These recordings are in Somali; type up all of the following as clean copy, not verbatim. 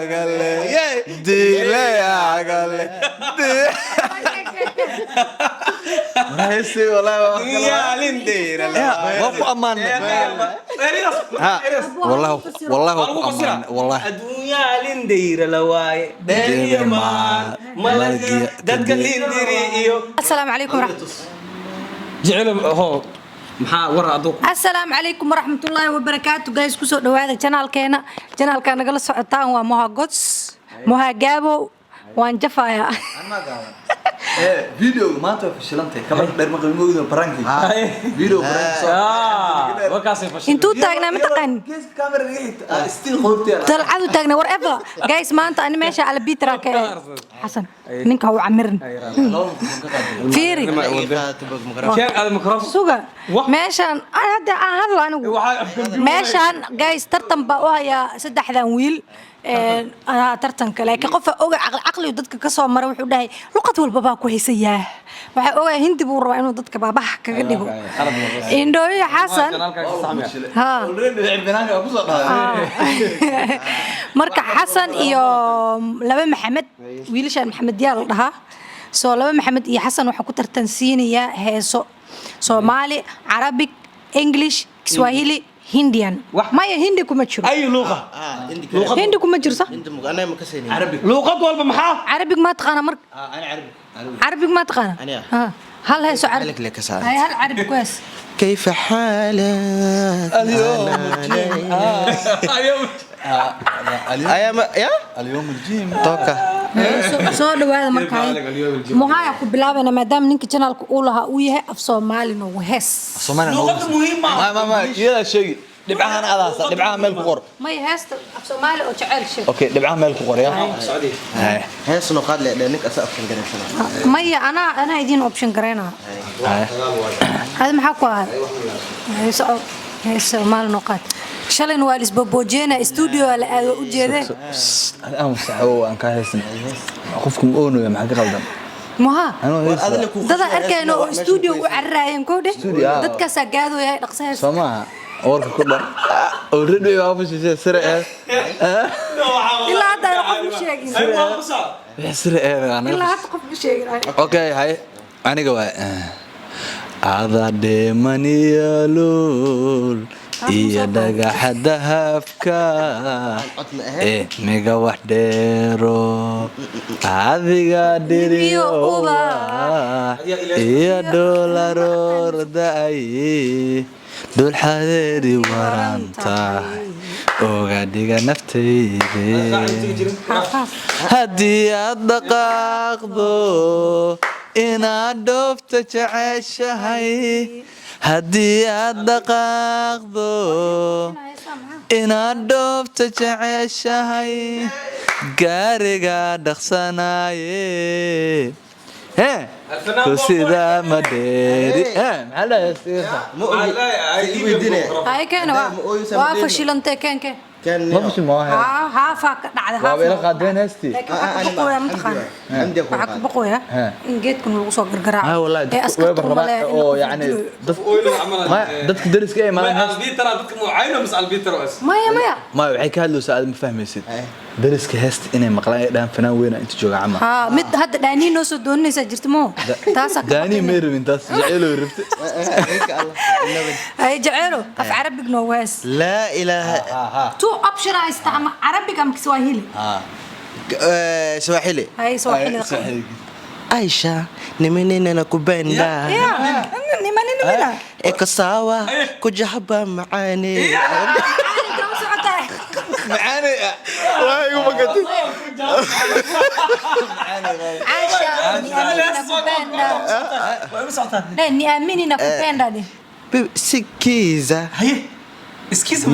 Agale dile agale. Heestii wallahi waa ku ammaanay. Ha, wallahi wallahi waa ku ammaanay wallahi. Adduunyaa lindayra la waaye, dheer iyo maal malaga dadka lindiri iyo Asalaamu calaykum waraxmat Jecel ho, maxaa war aduu? Asalaamu calaykum waraxmatullaahi wabarakaatu. Guys, kusoo dhawaada channelkeena. Channelka nagala socotaan waa Moha Gods, Moha Gaabo. Waan jafayaa. Video maanta waa fashilantay, kabar dheer ma qabin, moogdo pranki video prank soo. Warkaasay fashil. Intuu taagnaa ma taqaan? Geeska camera iga xigta still qoortiya. Dalcadu taagnaa. Whatever, guys, maanta ani meesha albitra ka Xasan ninka u camirin fiiri. Keen aad microphone. Suga, meeshaan hadda aan hadlo anigu. Meeshaan, guys, tartan baa u hayaa saddexdan wiil. Tartanka laakiin qofa oga caqligu dadka ka soo mara wuxuu dhahay luqad walba baa ku haysayaa. Waxaa ogaa Hindi buu rabaa inuu dadka baabaha kaga dhigo indhooyo Xasan. Ha. Already banaanka ku soo dhahay. Marka Xasan iyo laba Maxamed, wiilashaan Maxamed yaa la dhahaa, soo laba Maxamed iyo Xasan waxaa ku tartansiinayaa heeso Soomaali, Carabic, English, Kiswahili, Hindian. Maya, Hindi kuma jiro. Ay luuqa. Hindi kuma jiro, sax? Luuqad walba maxaa? Carabic ma taqaana? Marka Carabic ma taqaana? Aniga? Ha, hal heeso Carabic. مالك لك ساعة. Hay, hal Carabic ku hees. كيف حالك؟ اليوم الجيم. أيام يا اليوم الجيم. توكا. Soo dhawaada. Markaa muhaya ku bilaabayna, maadaama ninka channelka uu lahaa uu yahay af Soomaali noogu hees. Soomaaliya. Luqadda muhiim ma ma ma ma iyada sheegi, dhibcahan adaasa, dhibcaha meel ku qor. May, heesta af Soomaali oo jecel sheeg. Okay, dhibcaha meel ku qor ya. Hay. Hees noo qaad le ninka asa afkan garaysana. Maya, anaa idiin option garaynaa. Hay. Hada maxaa ku ahay heeso? Hees Soomaali noo qaad. Shalayna waa lisbobojeena, studio la aado u jeedee. Aan saxo aan ka haysan qofku ma oonayo, maxaa ka qaldan? Muha. Anuu hees. Dada arkayno oo studio u cararaayeen koodhe. Studio, ah. Dadkaasaa gaadooyahay dhaqso hees. Soo maaha warka ku dhan already waa fashishay sire ee. Ilaa hadda aan qof u sheegin. Sire ee. Ilaa hadda qof u sheegin. Okay, hay, aniga waay ada dheemaniyalool iyo dhagaxa dahabka ee miga wax dheero adiga dhiriyo ubax iyo dhoolaroor da'ay dhulxadeeri warantahay oga dhiga naftayde. Haddii aad dhaqaaqdo inaad dhoofta jeceshahay, haddii aad dhaqaaqdo inaad dhoofta jeceshahay, gaariga dhaqsanaaye hee ku sidaa ma dheeri. Maxaa dhahay? Hay, keena. Waa fashilantay, keen keen. Ma fashil ma waa. Haa, haafaa ka dhacday. Waaba ila qaadeen heestii. Laakiin waxaa ka boqoyaa, mataqaana, waxaa ka boqoyaa in geedkan lagu soo gargaraaco ها والله ee askarta way rabaan umaleeya in oo la yani dilo. Dad ma dadka dariska ay imaadeen hees. Albitara dadka mucayno mis albitara as. Maya, maya. Ma waxay ka hadlaysaa aad ma fahmaysid dariska heesta inay maqlaan ay dhahan fanaan weyna inta jooga camal. Haa, mid hadda dhaanii noo soo dooninaysaa jirta moo taasaa ka Daani baqinaya. May rabin taas, jacaylo rabta. Hay, jaceylo, af Carabig noo hees. لا إله. Two option haysta, ama Carabig ama Kiswahili. Swahili. Hay, Swahili. Aisha, nimenena nakupenda. Ya nimani nimina. Iko sawa kuja hapa maani. Inta u socotaa. Macaani waa igu magatay. Aisha, niamini nakupenda. Niamini nakupenda ni. Baby, sikiza. Haye, iskiisa.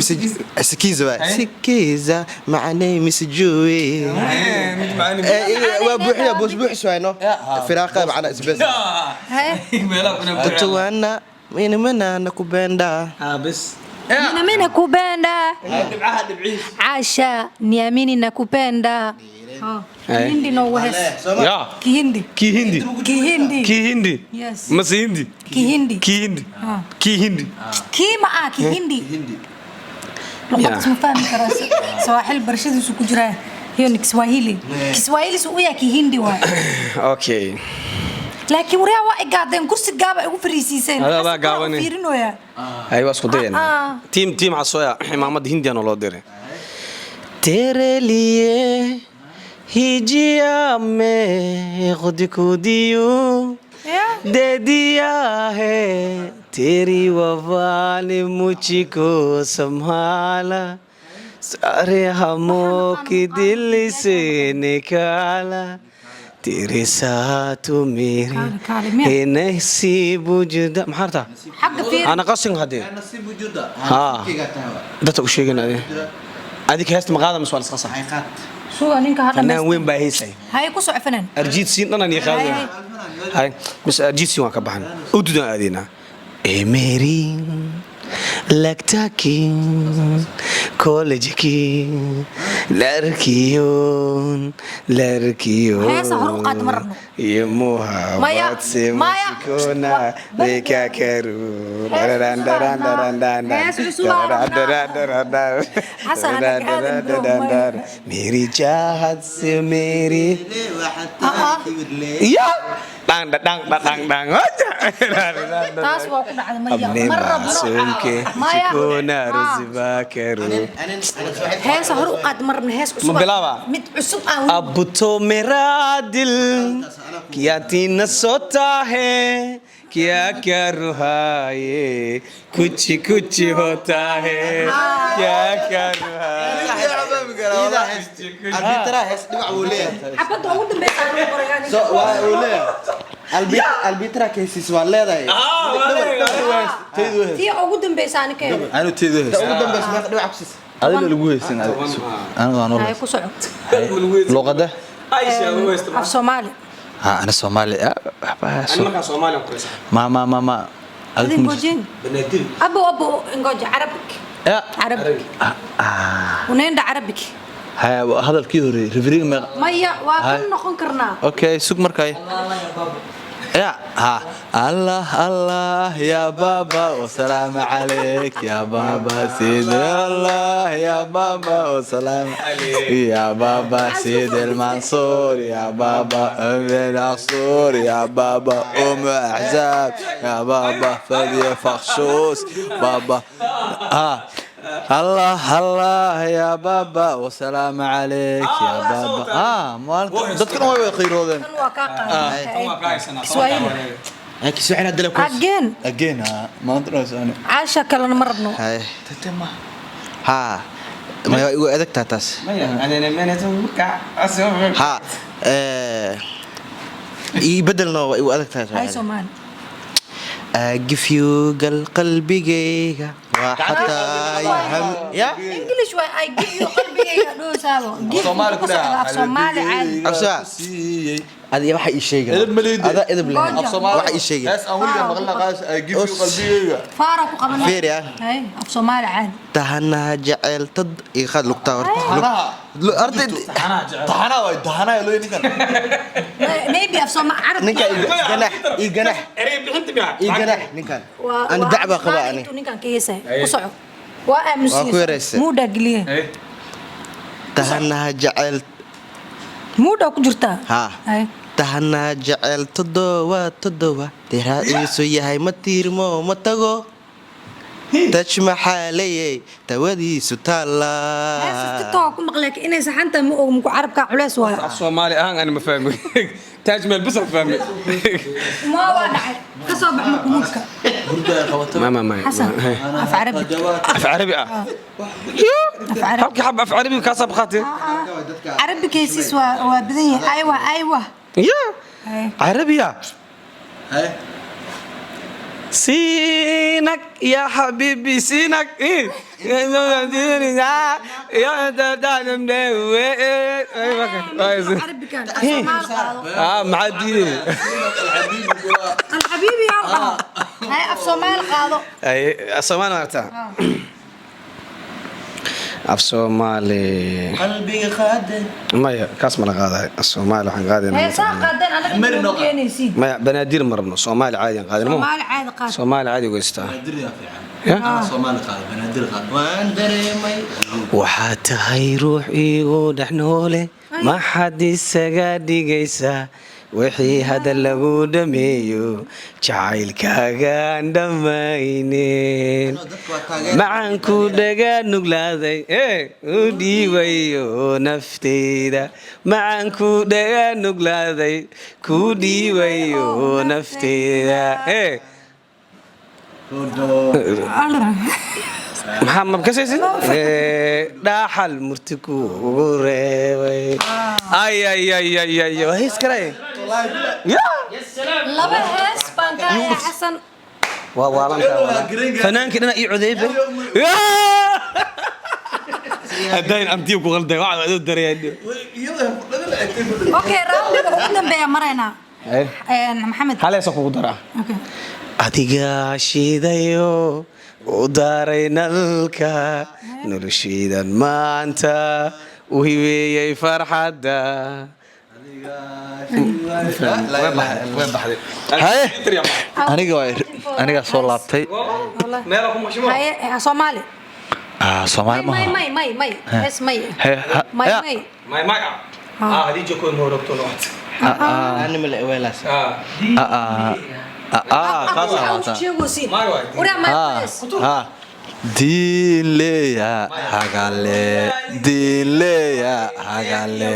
Sikiza waay. Sikiza maanay misijui. Waa buuxiya, boos buuxis waay no firaaqa macna isbes. Hay. Tuwana minimana nakupenda. Bes. Niamini nakupenda. Dhibcaha dhibciis. Aisha, niamini nakupenda. Oh, Kihindi no hees. Ya. Kihindi. Kihindi. Kihindi. Kihindi. Yes. Mase Hindi. Kihindi. Kihindi. Ah. Kihindi. Kima ah Kihindi. Luqadaas ma fahmi karaa. Sawaaxil barashadiisu ku jiraa. Hiyo ni Kiswahili. Kiswahili su u yahay Kihindi waay. Okay. Laakiin waryaa waa igaadeen, kursi gaaba igu fariisiiseen. Adaa baa Xasan waa gaabanay. fiirinoyaa. Ay, waa isku dayana. Ah. Tiim tiim casoya cimaamada hindiyan loo diray. तेरे लिए ही जिया मैं खुद को दियो Yeah. दे दिया है, तेरी वफा ने मुझको संभाला, सारे हमों की दिल से निकाला, तेरे साथ मेरे Kaale, kaale, miya? है नसीब जुदा. Maxaa rabtaa? Xagga fiiri. Ana qasin hadee haa dadka u sheeganaya adika heesta maqaada mise waa lasqasa? Suga ninka ha Fanaan dhamaysto. weyn baa heesay. Haye, ku soco fanaan. Arjiid siin dhanan iyo qaadaya. Hay, mise arjiid siin waan ka baxan ududaan aadaynaa. ए मेरी लगता की कॉलेज की लड़कियों लड़कियों Heesa hor u qaad, ma rabno. ये मोहब्बत से Maya. मुझको ना मैं क्या करूं. Hees cusub aan rabnaa. Hees cusub aan rabnaa. Xasan, hana ka aadin, bro, maya. मेरी चाहत से मेरी ya dang dang dang dang. Taas waa ku dhacday. Maya, अपने ma rabno. मासूम के Maya. को ना रुजवा करूं. Heesa hor u qaad, ma rabno hees cusub. Ma bilaabaa? Mid cusub aan. अब तो मेरा दिल क्या तीन सोता है, क्या क्या रुहाए कुछ कुछ होता है, क्या क्या रुहाए. Arbitraa hees dhibac wuu leeyahay. Xabadda ugu dambeysa aan qoray aniga. So waa uu leeyahay arbitraa kaysiis waa leedahay. Tii ugu dambeysa ani ka helay. Anu teedu Ta haysta. ugu dambeysa meeqa dhibac ku siisa? Adiga lagu haysan aniga waan Haye, ku soco. Luqada. Af Soomaali. Ha, ana Soomaali ma ma ma ma. Adin goojin abo abo ngoja Arabic. Ya. Arabic, unaenda Arabic. Haya, hadalkii hore referee meeqa? Maya, waa ka noqon karnaa. Okay, sug markay ya ha. Allah Allah ya baba wasalaamu calayk ya baba sidi Allah ya baba wasalaamu ya baba sidi almansuur ya baba ibn عصور يا بابا أم أحزاب يا بابا فدي فخشوس بابا آه الله الله يا بابا والسلام عليك يا بابا. مالك dadkan way qiiroodeen. Kan waa kaa qaaday Kiswahili. Kiswahili hadda la ku Again. Again ha, maanta noo socon. Caasha kalena ma rabno. Hay ha, ma igu adagtaa taas. Ha, ii bedelno, waa igu adagtahay. Hay, Soomaali. Give you gal qalbigayga waa xataa yaham ya. English waa I give you qalbigayga dhoosaabo. Give Soomaali ku ku socda af Soomaali caadi. Afsa siiyey. Adiga waxa ii sheegay. Edeb ma liidi. Ada edeb leh. Goja. Waxa ii sheegay. Hees aan weligaa maqlin qaas I give you qalbigayga. Faara ku qabanay. Fiiri, ah. Hay, af Soomaali caadi. Tahanaha jecel tad ii qaad lugtaa horta. Taxanaha. Arday. Taxanaha waay, taxanaha loo ninkan. Maybe af Soomaali Arab. Ninka ii ganax, ii ganax, ii ganax ninkan. Ani dacba qaba ani. Intuu ninkan ka heesay ku soco, waa aamusiye. Waa ku yarayse. Muudaa geliye. Tahanaha jecel. Muudaa ku jirtaa. Ha. Hay. Tahanaha jecel todoba todoba diraaciisu yahay ma tiirmo ma tago taj maxaa leeyay tawadiisu Heesas taallaa. TikTok ku maqlay inay saxanta ma og muku carabka culeys waayo. Soomaali ahaan ani ma fahmi, taaj meel bas aan fahmi. Ma waa dhacay, ka soo bax muudka. Ma ma ma. Xasan, af Carabi. Af carabi ah. Af Carabi. Halkii xab af carabi kaasaa baqaatee. Carabi kaysiis waa badan yahay. Aywa, aywa. Ya. Hay. carabiya سينك يا حبيبي سينك إيه يا Carabi kan af Soomaali qaado. اه معدي. Alxabiibi yaa dhaho. Hay, af Soomaali qaado. اي الصومال مالتها af Soomaali. Qalbiga qaade. Maya, kaas ma la qaadahay Soomaali waxaan qaadaynaa. Heesaa qaadeen anaga inta ma keenaysiin. Maya, banaadir ma rabno, Soomaali caadi aan qaadayna. Soomaali caadi qaad. Soomaali caadi ugeystaa. Soomaali qaado, Banaadir qaado. Waan dareemay. Waxaa tahay ruux iigu dhex noole, maxaad isaga dhigaysaa? Wixii hadda lagu dhameeyo jacaylkaagaan dhammaynin. Macaanku dhaga nuglaaday ee u dhiibayo nafteyda, macaanku dhaga nuglaaday ku dhiibayo nafteyda ee. Maxaa mabkasaysid? Dhaaxal murti kuugu reebay. Ay ay ay ay ay, waa hees kale ya. Laba hees baan ka hayaa, Xasan. Waa waalantaa fanaankii dhana ii codeybe haddayn amtiyo ku qalday waxaa adoo darayaan. Okay, roundiga ugu dambeeya maraynaa. Maxamed. Haleesa kugu daraa. Okay. Adigaa shiidayo u daaray nalka noloshaydan, maanta u hibeeyey farxadda. Haye, aniga waa anigaa soo laabtay. Haye, Soomaali. Ah, Soomaali. May. Maaha. May, may, may, hees may. He May. May. Animal weelaas. Ah ah, taas Waxaa waa u sheegaysiin. Waraa may hees. Ha, diinleya hagale, diinleya hagale,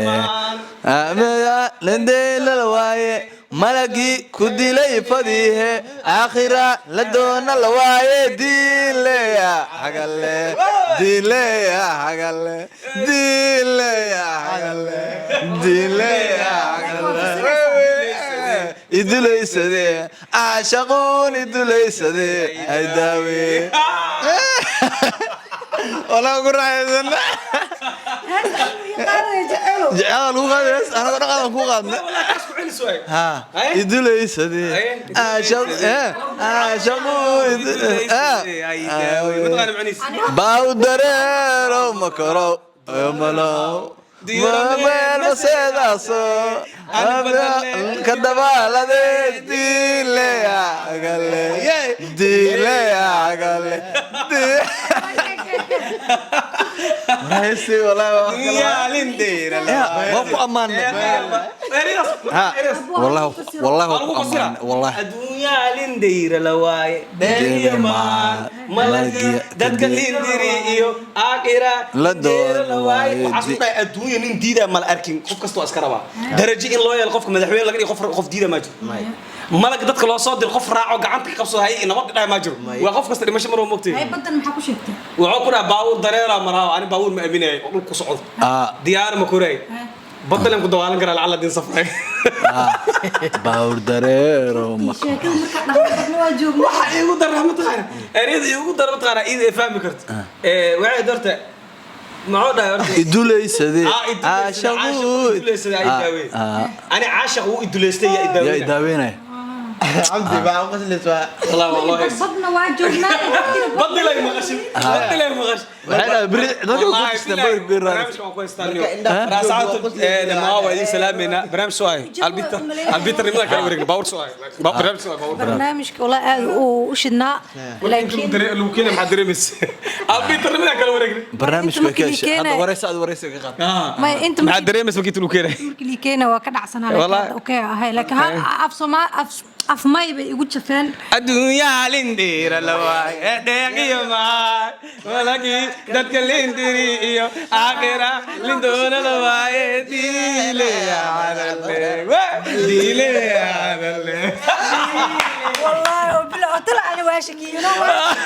lendeelala waaye, malagii ku dilay fadiihe, aakhira la doona la waaye, diinleya hagale, diinleya hagale, diinleya hagale, diinleya hagale, idulaysadee caashaquun idulaysadee ay daawe walaa ku raaxaysana. Jecel lagu qaaday, anaga dhaqan ku qaadna. Ha, idulaysadee caashaq caashaquun baaw dareero makaro malo meel maseedaaso ka dabaalade, diileya agale, diileya agale. Waa ku ammaanay. Ha, wallahi wallahi waa ku ammaanay wallahi. Adduunyaa lindayra la waaye, dheeyamaan malaga dadka lindiri iyo aakhira La doon la waaye. waaye. Waxaas ku dhahay adduunya nin diidaa mala arkin. Qof kasta waa iska rabaa darajo in loo yeelo, qofka madaxweyne laga dhigo, qof diida maa jiro. Malag dadka loo soo diro, qof raaco gacanta ka qabsado hay nabad dhahay maa jiro. Waa qof kasta dhimasho mar waa mogtay. Hay, badan maxaa ku sheegtay? Wuxuu ku dhaha baabuur dareeraa maraa, ani baabuur ma aaminayo oo dhulku socdo. Diyaar ma koray, badalan ku dawaalan karaa lacala din safray. Baawr dareero ma Sheekada markaa dhaqan waa joognaa. Waxa iigu dara mataqaana, ereyada iigu dara mataqaana iyada ay fahmi karto. Waxay dorta maxuu dhahay horta? Idulaysadee. Ah, idulaysadee, caashaq idulaysadee, ay daaween. Ani caashaq wuu iduleystay, yaa yaa idaaweynaya. Idaaweynaya. Cabdi baa u qoslaysaa. Wallah waa loo hees. Badna waa joognaa. Badilay maqashin, badilay maqashin. Waxay dhahay beri dadka ku Wallahi, tusteen billahi, beri beri. Barnaamijka waan ku haystaa niyo. Marka indhaha Raasacadu, ku qoslaysaa. Dhamaan waa idiin salaameynaa. Barnaamij soo hay. Albita, albita nimada kala wareegna. Baawur soo hay. Barnaamij soo hay, baawur. Barnaamijka walaa aad uu u shidnaa, laakiin Lagu keenay maxaa dareemaysa? Albita nimada kala wareegna. Barnaamijka Inta markii ka heshay hadda keenay- wareysa aad wareysa ka qaad. May inta Maxaa markii dareemaysa markii lagu keenay? Markii lii keenay waa ka dhacsanaa, laakiin Wallahi. hadda okay ahay, laakiin af Soomaa af af may bay igu jafeen. Adduunyaa lindira la waaye, dheeqiyo maay walagii dadka lindiri iyo aakhira lindoona la waaye, diile cadale, diile cadale. Wallahi oo bila oo tala ani waa shaki, you know what?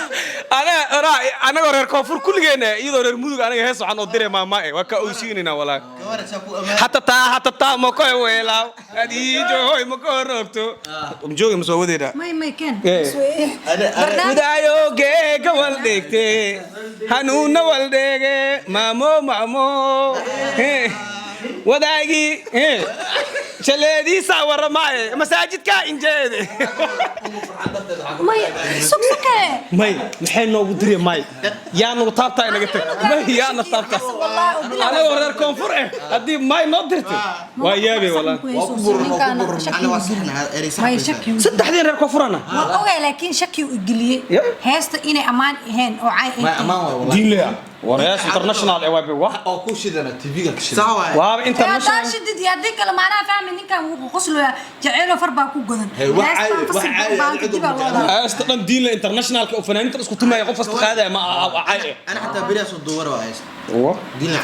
Ana ora anagoo reer koonfur kulligeena, iyadoo reer mudug, aniga hees waxaan oo diray maama waa ka owsiinayna walaa. Hata taa hata taa mako weelaaw adiijo hoy mako roogto jooga ma soo wadeynaa. May may ken. Eh. Barnaamij Mudaayogeega waldhigte, hanuunna waldheege, maamo maamo. Wadaagii. Shaleediisa waramaaye masaajidka injeede. May, sugsuke. May, maxay noogu diri? May, yaa nagu taabtaa? Inaga tag. May, yaa na taabtaa? Anagoo reer koonfur eh, haddii may noo dirtay, waa yaabay walaa. May, shaki. Saddexdii reer koonfurana. Waa ogay, laakiin shaki uu geliyey heesta inay ammaan ahayn oo cay ay May, tahay. ammaan waay wallahi. Diinleya war hees international ee waa Oo ku shidana TV-ga ka shidan. Sax waaye. Waaba Hadaa international. shidid iyo haddii kale maanaa fahmi, ninkan wuu qoslooyaa, jaceylo far baa ku godan. Hey, wax Heestan caadi- wax fasil caadi, baan cid kadib baa walba loo laabay. Heesta dhan diinle internationalka oo fanaaniinta isku tumaya, qof kasta qaadaya, ma cay eh. Ana xataa beriyaas oo duwar waa haysta.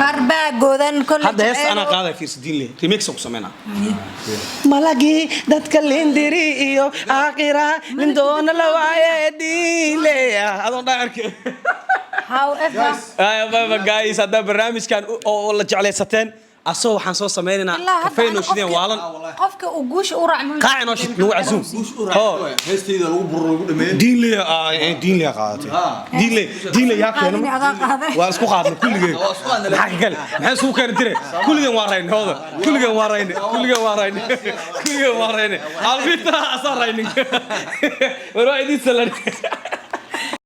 Far baa godan kolley. Hadda heesta jaceylo. anaa qaadaya, fiirsa, diinle remix ku sameynaa. Malagii dadka lindiri iyo aakhira nin doona la waaye diinleya adoon dhaa arke. However, Ay guys, haddaa barnaamijkan oo la jeclaysateen, asoo waxaan soo sameynaynaa ilaa hadda kafey ana noo shideen waalan. Qofka uu guusha u raacay. Qaaci noo shid, nagu casuum. Hoo heestayda lagu buro, lagu dhameeyo. Diinle, diinle qaadatay, diinle, diinle yaa Qaadini, keena. adaa qaaday. Waa isku qaadnay kulligeen. Waa isku qaadnay. Maxaa ka kale? Maxaa isku keeni dire? Kulligeen waa raynay hooda, kulligeen waa raynay, kulligeen waa raynay, kulligeen waa raynay, alfitra asaa raynin. War waa idin salan.